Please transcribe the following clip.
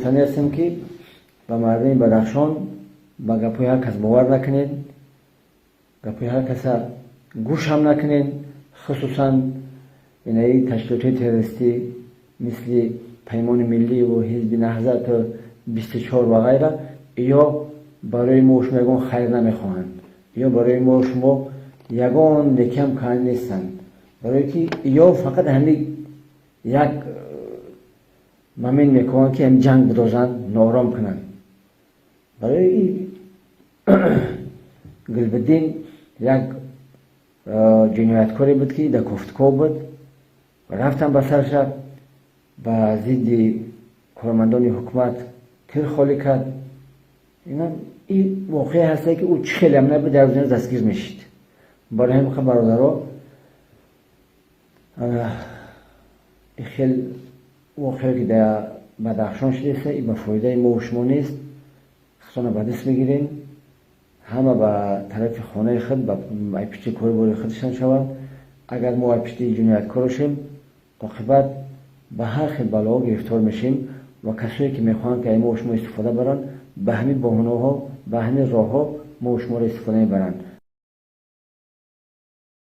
Гуфтанӣ ҳастем, ки ба мардуми Бадахшон: ба гапҳои ҳар кас бовар накунед, гапҳои ҳар каса гӯш ҳам накунед, хусусан инаи ташкилотҳои террористӣ, мисли Паймони миллӣ ва Ҳизби Наҳзату 24 ва ғайра. Ё барои мо шумо ягон хайр намехоҳанд, ё барои мо шумо ягон некиам карда нестанд, барое ки ё фақат ҳамин як момент мекунанд, ки ҳам ҷанг бидозанд, ноором кунанд. Барои Гулбиддин як ҷинояткоре буд, ки дар кофтуков буд, рафтан ба сарша, ба зидди кормандони ҳукумат тир холӣ кард. Ин воқеа ҳасте, ки ӯ чӣ хелеам набуд, як рӯз дастгир мешид. Барои ҳамин, бародаро, хел воқеа, ки дар Бадахшон шудааст, ин ба фоидаи мо шумо нест. Худтона ба даст мегирем, ҳама ба тарафи хонаи худ, ба пишти кори бори худашон шаванд. Агар мо ай пишти ҷинояткор бошем, оқибат ба ҳар хел балоҳо гирифтор мешем ва касое, ки мехоҳанд, ки ай мо шумо истифода баранд, ба ҳамин баҳонаҳо, ба ҳамин роҳҳо мо шуморо истифода мебаранд.